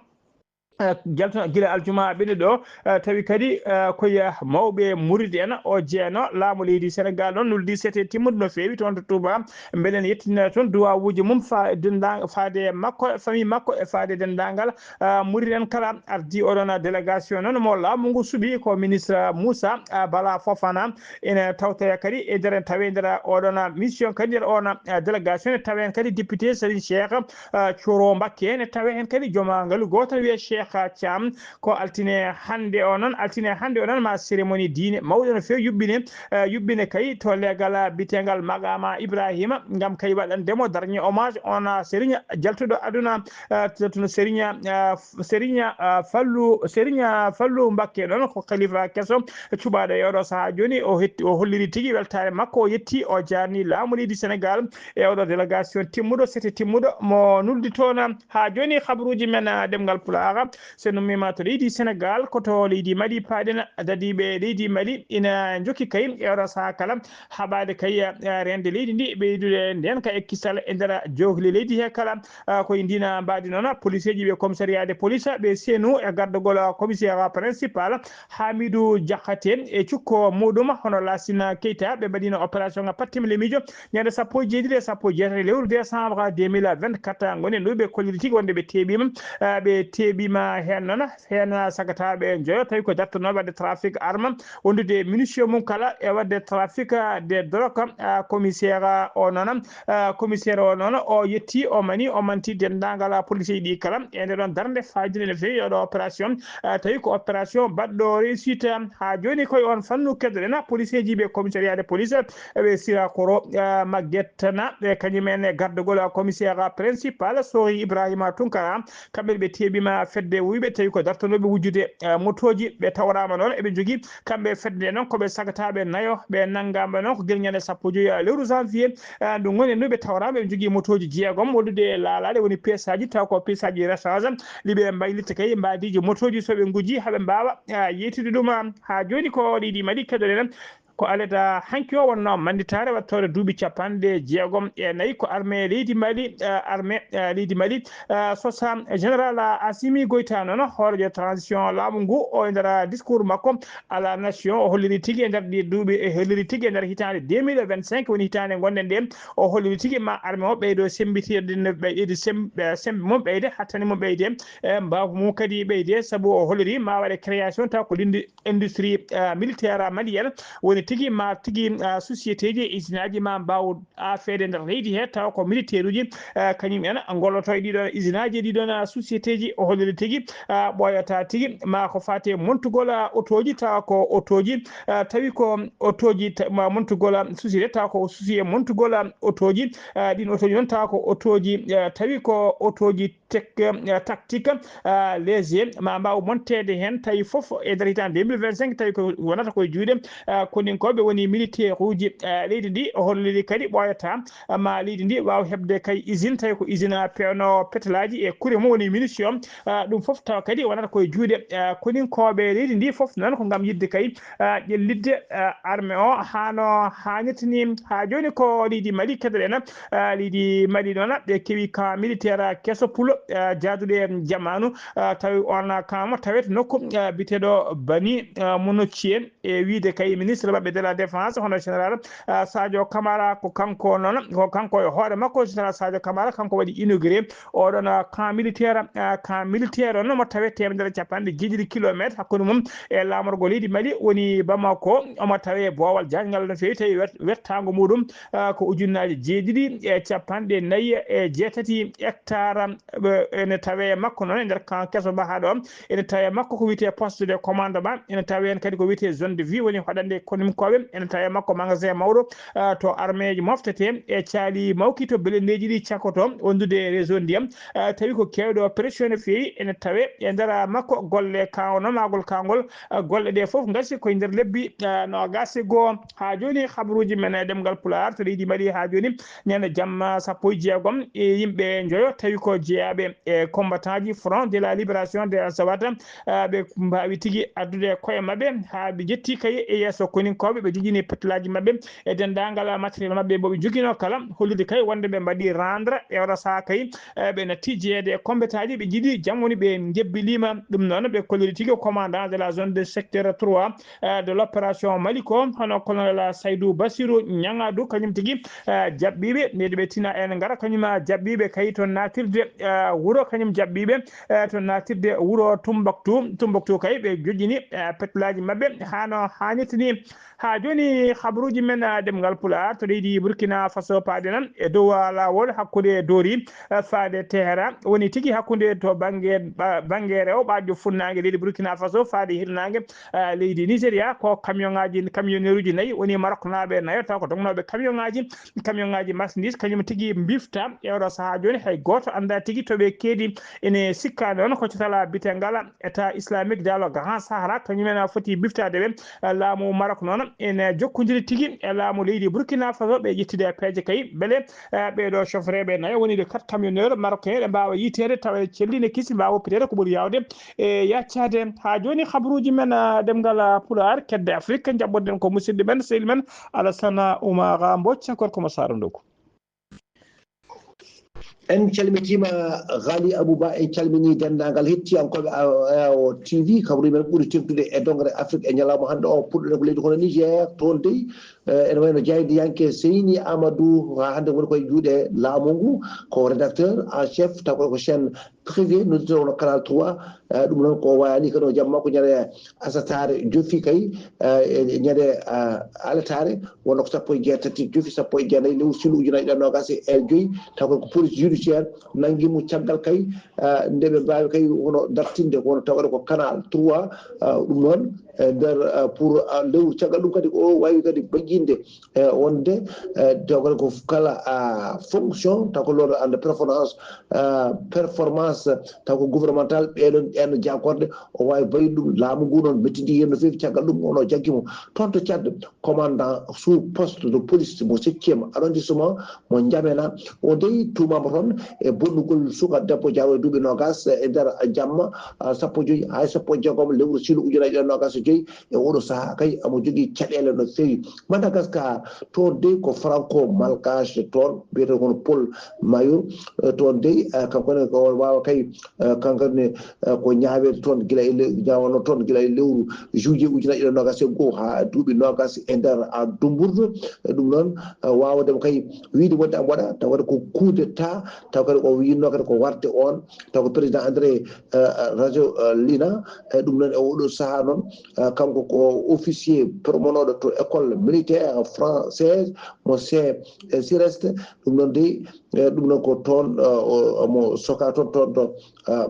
eh, jaltuna gila aljuma ɓennuɗo o, eh, tawi kadi, eh, ko e mawɓe murid en o jeeno laamu leydi Senegaal noon nuldi sete timmude no feewi toon to Touba. Mbele ne yettinira toon duwawuuji mum fa-, dennda-, faade e makko, e famille makko, e faade denndaangal, eh, murid en kala. Ardi oɗon délégation noon mo laamu ngu suɓi ko ministre Moussa, eh, Bala Fofana, ene tawtoya kadi e nder, tawe nder oɗon mission kadi nder on, eh, délégation, ne tawe heen kadi député Serigne Cheikh, eh, Thioro Mbacké, ne tawe heen kadi jooma ngalu gooto wiyee Cheikh Thiam. Ko altine hannde o noon, altine hannde o noon ma cérémonie diine mawɗo no feewi yuɓɓine, eh, yuɓɓine kay to leegal, eh, biyeteengal Maqaama Ibrahima, ngam kay waɗande mo darñe hommage on, eh, Serigne jaltuɗo aduna, eh, jaltuɗo Serigne, eh, Serigne, ah, Fallu, Serigne, ah, Fallu Mbakke noon ko khalifa keso cuɓaaɗo e oɗo sahaa jooni. O hetti, o holliri tigi weltaare makko, o yetti, o jaarni laamu leydi Senegaal e oɗo délégation timmuɗo, sete timmuɗo mo nuldi toon. Haa jooni habaruuji men, ah, ɗemngal Pulaar, so nummiima to leydi Senegaal, ko to leydi Mali paaɗen. Dadiiɓe leydi Mali ina njokki kay e oɗo sahaa kala haɓaade kay, ah, reende leydi ndi, ɓeydude ndeen ka e kisal e nder jowli leydi he kala. Ah, ko e ndiin mbaadi noon, poliseeji ɓe commissariat de police ɓe C N O e gardagol commissaire principal Hamidou Diakhaté e cukko muɗum hono Lassina Keita, ɓe mbaɗiino opération Pattimle Miijo ñande sappo e jeeɗiɗi e sappo e jeetati lewru décembre deux mille vingt-quatre. Ngoni ɗo ɓe kolliri tigi wonde ɓe teeɓiima, ah, ɓe teeɓiima heen noon, heen sagataaɓe njoyo tawi ko dartanooɓe waɗde trafic arme, wondude munition mum kala e waɗde trafic de drogue. Ah, commissaire o noon, ah, commissaire o noon, o yetti, o mani, o manti denndaangal police ji ɗi kala e nde ɗoon darnde faajude no feewi oɗo opération, ah, tawi ko opération baɗɗo réussite. Haa jooni koye on fannu keddoɗen police ji ɓe commissariat de police ɓe Sirakoro, ah, Maguette na, ɓe kañum en e gardagol commissaire principal Sohi Ibrahima Tunkara, kamɓe ɓe teeɓiima fedde ɓe wuyɓe tawi ko dartanooɓe wujjude, eh, motooji, ɓe tawraama noon eɓe njogii kamɓe fedde noon ko ɓe sagataaɓe nayo, ɓe nanngaama noon ko gila ñande sappo e joy, eh, lewru janvier, eh, ndu ngoni ndu ɓe tawraama eɓe njogii motooji jeegom wondude e laalaade woni pièce aji taw ko pièce aji rechange ɗi ɓe mbaylitta kay mbaadiiji motooji so ɓe ngujji haa ɓe mbaawa, eh, yeytude ɗum, ah, haa jooni ko leydi Mali keɗoɗen. Ko aleda hanki o wonnoo mannditaare waɗtoore duuɓi capanɗe jeegom e nayi ko armée leydi Mali, eh, armée, eh, leydi Mali, eh, sosa général Assimi Goïta noon hooreejo transition laamu ngu o e nder discours makko à la nation o holliri tigi e nder ɗi duuɓi e holliri tigi e nder hitaande deux mille vingt-cinq woni hitaande ngonɗen nde o holliri tigi ma armée o ɓeydo sembitirde no ɓeydi sem-, eh, sembe mum ɓeyde hattani mum ɓeyde, eh, mbaaw mum kadi ɓeyde sabu o holliri ma waɗe création taw ko lindi industrie, eh, militaire malienne woni tigi ma tigi, eh, société ji e usine aji ma mbaaw aafeede nder leydi he taw ko militaire uji, eh, kañum en ngolloto e ɗiɗon usine aji e ɗiɗon, eh, société ji o holliri tigi, eh, ɓooyata tigi ma ko fate montugol, eh, otooji taw ko otooji, eh, tawi ko otooji ta-, ma montugol, eh, société taw ko société montugol, eh, otooji, eh, ɗin otooji noon taw ko otooji, eh, tawi ko otooji tek-, eh, tactique, eh, léger ma mbaaw monteede heen tawi fof e nder hitaande deux mille vingt-cinq tawi ko wonata koye juuɗe, eh, koninkooɓe woni militaire uji, eh, leydi ndi o holliri kadi ɓooyata ma leydi ndi waaw heɓde kay usine tawi ko usine pewno pétrole aji e kure mum woni munition, eh, ɗum fof tawa kadi wonata koye juuɗe, eh, koninkooɓe leydi ndi fof noon ko ngam yiɗde kay, eh, ƴellitde, eh, armée o haa no haanirta ni. Haa jooni ko leydi Mali keɗoɗen, eh, leydi Mali noon ɓe kewi camp militaire keso pulo, eh, jaaduɗo e jamaanu, eh, tawi on camp tawete nokku, eh, biteɗo Bani, eh, Monochie e wiide kay ministre maɓɓe de la défense hono général, eh, Sadio Camara ko kanko noon ko kanko e hoore makko général Sadio Camara kanko waɗi inauguré oɗon, ah, camp militaire, ah, camp militaire on omo tawe teemedere capanɗe jeeɗiɗi kilometre hakkunde mum e laamorgo leydi Mali woni Bamako, omo tawe boowal jaañngal no feewi tawi wet-, wettaango muɗum, ah, ko ujunnaaje jeeɗiɗi e capanɗe nayi e jeetati hectare, eh, ene tawe makko noon e nder camp keso bahaɗo, ene tawe makko ko wiyetee poste de commandement, ene tawe heen kadi ko wiyetee zone de vie woni hoɗande koninkooɓe, ene tawe makko magasin mawɗo, ah, to armeeji moftetee e caali mawki to belendeeji ɗi cakkoto wondude e réseau ndiyam, ah, tawi ko keewɗo pression no feewi ene tawe e nder makko golle kaawno maagol kaangol, ah, golle ɗe fof ngasi koye nder lebbi, ah, noogaas e goo. Haa jooni habaruuji men e ɗemngal Pulaar to leydi Mali haa jooni ñande jamma sappo e jeegom e yimɓe njoyo tawi ko jeyaaɓe e combattant ji Front de la Libération de Azawad, ah, ɓe mbaawi tigi addude koye maɓɓe haa ɓe njetti kay e yeeso koninkooɓe ɓe jojini petulaaji maɓɓe e denndaangal matériel maɓɓe mbo ɓe njoginoo kala, hollude kay wonde ɓe mbaɗi rendre e oɗo sahaa kay, eh, ɓe natti jeyeede e kombetaaji, ɓe njiɗi jam woni ɓe njebbiliima. Ɗum noon ɓe kolliri tigi commandant de la zone de secteur trois, eh, de l'opération Maliko, hono colonel Saydou Bassirou Niangadou, kañum tigi, eh, jaɓɓiiɓe, nde ɓe tina en ngara, kañum jaɓɓiiɓe kay to natirde, eh, wuro, kañum jaɓɓiiɓe, eh, to natirde wuro Tumbaktu. Tumbaktu kay ɓe jojjini, eh, petulaaji maɓɓe haa no haanirta ni. Haa jooni, habaruuji men, ah, ɗemngal Pulaar to leydi Burkina Faso paaɗe nan e dow, ah, laawol hakkunde Dori, ah, faade Tehera. Woni tigi hakkunde to bannge, ba-, bannge rewo ɓaajo funnaange leydi Burkina Faso faade hirnaange, ah, leydi Nigeria. Ko camion ŋaaji, camionneur uji nayi woni Maroknaaɓe nayo taw ko dognooɓe camion ŋaaji, camion ŋaaji marchandise, kañum tigi mbifta e oɗo sahaa jooni hay gooto anndaa tigi to ɓe keedi. Ene sikkaa noon ko cotala bitengal État islamique dans le Grand Sahara, kañum en foti biftaade ɓe. Laamu Maroc noon ene jokkondiri tigi e laamu leydi Burkina Faso, ɓe ƴettide peeje kay, mbele, eh, ɓeeɗo chauffeureɓe nayo woni les quatre camionneurs marocains, ɓe mbaawa yiyteede tawa e celli ne kisi mbaawa woppiteede ko ɓuri yaawde e yaccaade. Haa jooni habaruuji men, eh, ɗemngal, eh, Pulaar, kedde Afrique, njaɓɓoɗen ko musidɗo men, sehil men Alassane Oumar Mbodj, gorko mo Saara Ndogo. En calmitiima Ghali Abouba, en calminii denndaangal hettiyankooɓe A O T V, kabri men ɓuri teŋtude e doŋre Afrik e ñalawma hannde o, puɗɗoɗen ko leydi hono Niger, toon dey, eh, ene wayno jaayndiyanke Seyni Amadou, haa hannde woni koye juuɗe laamu ngu, ko rédacteur en chef, taw ko chaîne privé noddirtee wano Canal trois, eh, ɗum noon ko wayani kadi o jamma ko ñande asataare jofi kay, eh, e ñande, eh, alataare wonno ko sappo e jeetati jofi sappo e jeenayi lewru suudu ujunaaji ɗiɗi e noogaas e joyi, taw ko police judiciaire nanngi mo caggal kay, eh, nde ɓe mbaawi kay wano dartinde wano tawata ko Canal trois, eh, ɗum noon e nder, eh, pour, eh, lewru caggal ɗum kadi o wawi kadi bajji inde e wonde e taw kadi ko kala a fonction taw ko loro ande performance a performance taw ko gouvernemental ɓeɗon ɓen jankorde o wawi bayde ɗum laamu ngu noon mettidi hen no fewi caggal ɗum ono jaggimo toon to cadde commandant sous poste de police mo septième arrondissement mo jamena o dey tumama toon e bonnugol suka debbo jaawo e duuɓi nogas e nder jamma sappo joyi hay sappo jeegom lewru silu ujunaaji ɗiɗi nogas e joyi e oɗo saaha kay omo jogii caɗeele no feewi madagascar toon dey ko franco malgache toon mbiyete kono pol mayo toon dey kanko ne ko wawa kay kanko ne ko ñaaweede toon gila e ñaawano toon gila e lewru juillet ujunaaji ɗiɗi nogas e goo haa duuɓi nogas e nder a dumburdo ɗum noon wawadema kay wiide wonde am waɗa taw waɗa ko coup d'état taw kadi o winno kadi ko warde on taw ko président andré radio lina e ɗum noon e oɗo saaha noon kanko ko officier promonoɗo to école militaire française mo c sireste ɗum noon dey e ɗum noon ko toon mo soka toon toon to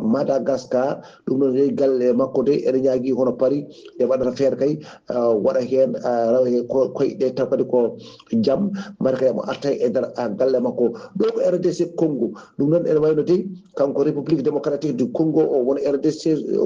madagascar ɗum noon dey galle makko dey ene ñaagui hono paris nde waɗata feere kay waɗa hen rewa hen koyɗe taw kadi ko jaam mbaɗa kadi mo arta e nder galle makko ɗo ko rdc congo ɗum noon ene wayno dey kanko république démocratique du congo o won rdc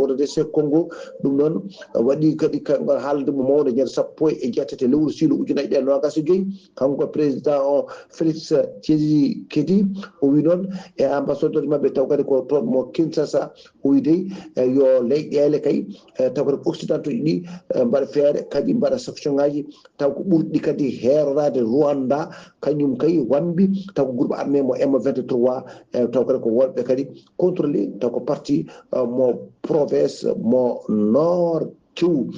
rdc congo ɗum noon waɗi kadi kanko haalde mo mawɗo ñande sappo e jeetati lewru siilo ujunaaji ɗe nogas e joyi kanko président o félix tshisekedi o wi noon e ambassadeur maɓɓe taw kadi ko toon mo kinshasa o wi dey e yo leyɗele kay e taw kadi occidentaux ɗi e mbaɗa feere kadi mbaɗa sanction ngaji taw ko ɓurɗi kadi heerorade rwanda kañum kay wambi taw ko groupe armé mo m vingt-trois e taw kadi ko wonɓe kadi contrôlé taw ko parti e mo province mo nord kew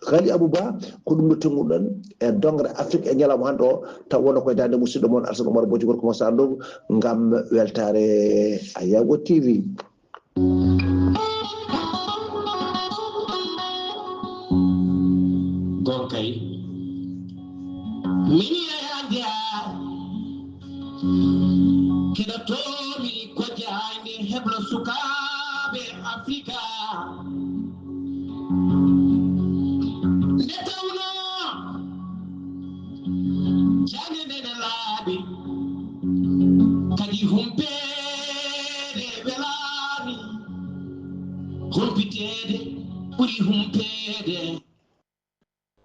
kali abouba ko ɗum ɗo tonnguɗon e dongre afrique e ñalawma hannde o taw wonno koye dande musidɗo moon alsan omar boji gorko mo sandogo ngam weltare ayago tv gonkay min yayande a keɗa tomi ko jayde heblo sukaɓe afrika nde tawno jande nde ne laaɓi kadi humpeede welaani humpiteede ɓuri humpeede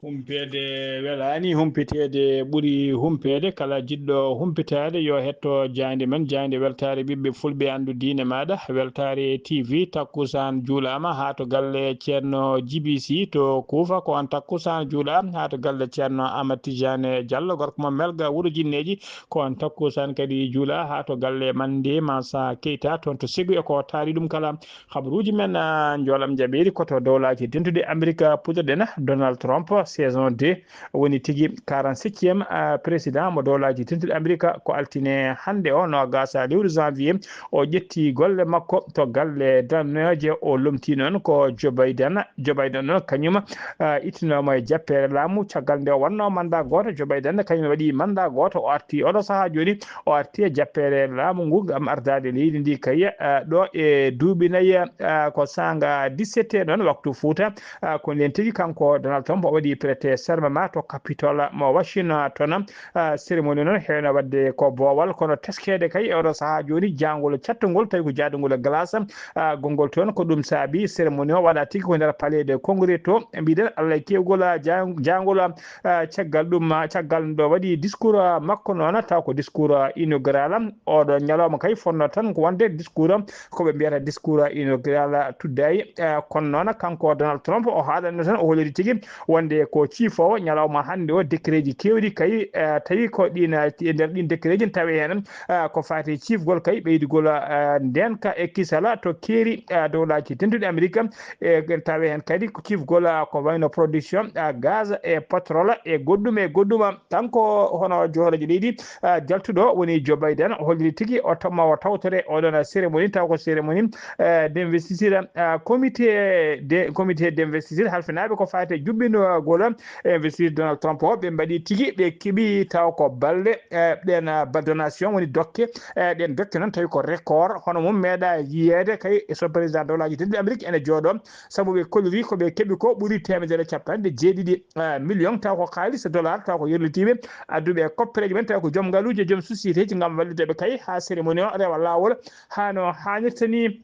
humpeede welaani humpiteede ɓuri humpeede kala jiɗɗo humpitaade yo hetto jaaynde men jaaynde weltaare ɓiɓɓe fulɓe anndu diine maaɗa weltaare tv takkusaan juulaama haa to galle ceerno jibisi to kuufa ko on takkusaan juulaa haa to galle ceerno amat tijane diallo gorko mo melga wuro jinneeji ko on takkusaan kadi juulaa haa to galle mande masa keyta toon to segu e ko taari ɗum kala Habaruuji men njoolam jaɓeeri ko to Dowlaaji Dentuɗi Amerik puɗɗoɗen. Donald Trump, saison deux, woni tigi quarante-septième président mo Dowlaaji Dentuɗi Amerik. Ko altine hannde o, noogaas lewru janvier, o ƴetti golle makko to galle danooje. O lomtii noon ko Joe Biden. Joe Biden noon kañum ittinooma e jappeere laamu caggal nde o waɗnoo manndaa gooto. Joe Biden kañum waɗi manndaa gooto. O arti oɗo sahaa jooni o arti e jappeere laamu ngu ngam ardaade leydi ndi kay ɗo e duuɓi nayi ko saanga dix-sept heures noon waktu Fuuta ko ndeen tigi kanko Donald Trump o waɗi prêté serment ma to Capitole mo Washington. Cérémonie noon heewno waɗde ko boowal kono teskeede kay e oɗo sahaa jooni jaangol cattungol tawi ko jaadungol e glace gonngol toon ko ɗum saabi cérémonie o waɗa tigi ko nder palais de congrès to mbiɗen Allah e kewgol jaangol caggal ɗum caggal ɗo waɗi discours makko noon taw ko discours inaugural oɗo ñalawma kay fonno tan ko wonde discours ko ɓe mbiyata discours inaugural tuddayi kono noon kanko Donald Trump o haalanno tan o holiri tigi wonde ko ciifoowo ñalawma hannde o décret ji kewɗi kay tawi ko ɗin e nder ɗin décret ji tawi heen ko fati ciifgol kay ɓeydugol ndenka e kisala to keeri dowlaji dentuɗi Amerique e tawi heen kadi ko ciifgol ko wayno production gaz e pétrole e goɗɗum e goɗɗum kanko hono jooɗojo leydi jaltuɗo woni Joe Biden o holliri tigi o tamma o tawtore oɗon cérémonie taw ko cérémonie d'investiture comité de comité d'investiture halfinaɓe ko fati jubbinogol investiture Donald Trump o, ɓe mbaɗi tigi, ɓe keɓi taw ko balɗe, eh, ɗen, ah, ba donation woni dokke, eh, ɗen dokke noon tawi ko record, hono mum meeɗa yiyeede kay e so président dowlaaji tedduɗi Amérique ene jooɗo, sabu ɓe kolliri ko ɓe keɓi ko ɓuri teemedere e capanɗe jeeɗiɗi, eh, million, taw ko kaalis dollar, taw ko yerlitiiɓe adduɓe e koppereeji men, taw ko joom ngaluuji e joom sociétéji ngam wallude ɓe kay haa cérémonie o rewa laawol haa no haanirta ni.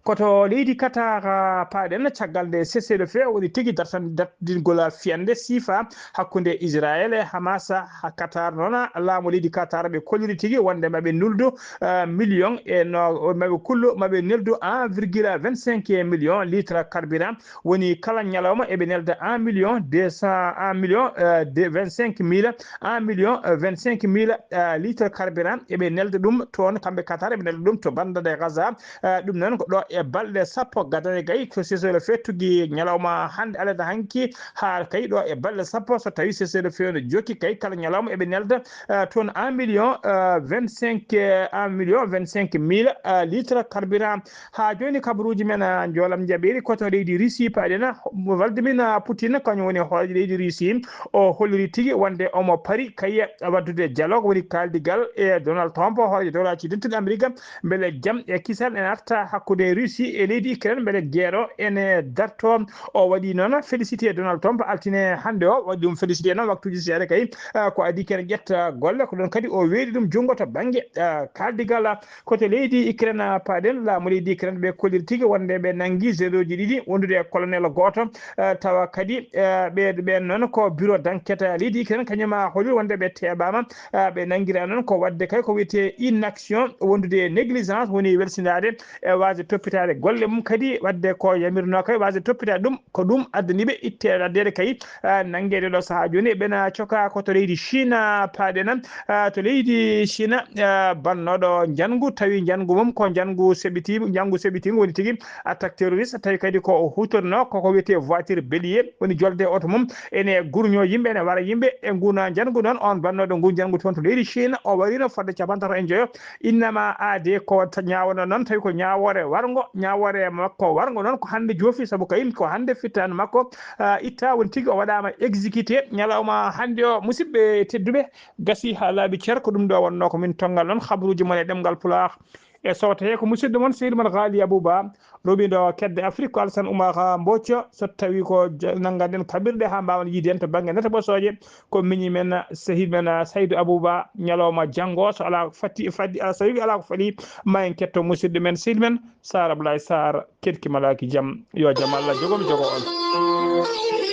Koto leydi Qatar, ah, paaɗen caggal nde cessez-le-feu woni tigi dartan-, dartingol fiyande siifa hakkunde Israel e Hamas. Ha Qatar noon, laamu leydi Qatar ɓe kolliri tigi wonde maɓe nuldu, ah, million e no, maɓe kullu, maɓe neldu un virgule vingt-cinq million litre carburant. Woni kala ñalawma eɓe nelda un million deux cents, un million, euh, de vingt-cinq mille, un million, euh, vingt-cinq mille, euh, litre carburant eɓe nelda ɗum toon, kamɓe Qatar eɓe nelda ɗum to banda de Gaza. Euh, ɗum noon ko ɗo e balɗe sappo gadane gay ko cessez-le-feu tigi ñalawma hannde alada hanki haa kay ɗo e balɗe sappo so tawi cessez-le-feu no jokki kay kala ñalawma eɓe nelda, euh, toon un million, euh, vingt-cinq, euh, un million vingt-cinq mille, euh, litre carburant. Haa jooni kabaruuji men, ah, njoolam njaɓeeri koto leydi Russie paaɗen, ah, Vladimir Putin kañum woni hooreejo leydi Russie. O holliri tigi wonde omo pari kay waddude dialogue woni kaaldigal e Donald Trump, hooreejo dowlaaji dentuɗi Amerika, mbele jam e kisal ene arta hakkunde Russie e leydi Ukraine, mbele guerre o ene darto. O waɗi noon félicité Donald Trump altine hannde o, waɗi ɗum félicité noon waktuuji seeɗa kay, ah, ko adii kene ƴetta golle, ko ɗon kadi o weeɗi ɗum junngo to bannge, ah, kaaldigal. Koto leydi Ukraine, ah, paaɗen, laamu leydi Ukraine ɓe kolliri tigi wonde ɓe nanngi zéroji ɗiɗi wondude e colonel gooto, ah, tawa kadi, ah, ɓe, ɓen noon ko bureau d'enquête leydi Ukraine kañum, ah, holli wonde ɓe teeɓaama, ah, ɓe nanngira noon ko waɗde kay ko wiyetee inaction wondude e négligence woni welsindaade e waasde toppitaade golle mum kadi waɗde ko yamirnoo kay waasde toppitaade ɗum. Ko ɗum addani ɓe itte addeede kay, ah, nanngeede ɗo sahaa jooni. Eɓena coka ko to leydi Chine, ah, paaɗen, ah, to leydi Chine, ah, bannooɗo njanngu, tawi njanngu mum ko njanngu seɓitiiɓe, njanngu seɓitiingu woni tigi attaque terroriste, tawi kadi ko o huutornoo koko wiyetee voiture bélier, woni jolde oto mum ene gurñoo yimɓe, ene wara yimɓe. E ngun njanngu noon, on bannooɗo ngun njanngu toon to leydi Chine, o wariino fodde capanɗe tati e njoyo, innama aade ko ta-, ñaawano noon, tawi ko ñaawoore warngo, ñaawoore makko warngo noon ko hannde joofi, sabu kayim ko hannde fittaandu makko, ah, itta, woni tigi o waɗaama exécuté ñalawma hannde o. Musidɓe tedduɓe, gasi haa laaɓi cer, ko ɗum ɗo wonnoo ko min tonngal noon habaruuji mon e ɗemngal Pulaar. E so tawii ko musidɗo mon sehil mon Ghali Abouba, roɓindo kedde Afrique ko Alassane Oumar Mbocco, so tawii ko ja-, nannganɗen kaɓirɗe haa mbaawen yiide en to bannge nete ɓosooje, ko miñi men, sehil men, ah, Saydou Abouba, ñalawma janngo, so alaa ko fatti, faddi, ah, so tawii alaa ko faɗi, ma en ketto musidɗo men, sehil men, Sar Ablaye Sar, keɗki malaaki jam, yo jam Allah jogo mi jogo on.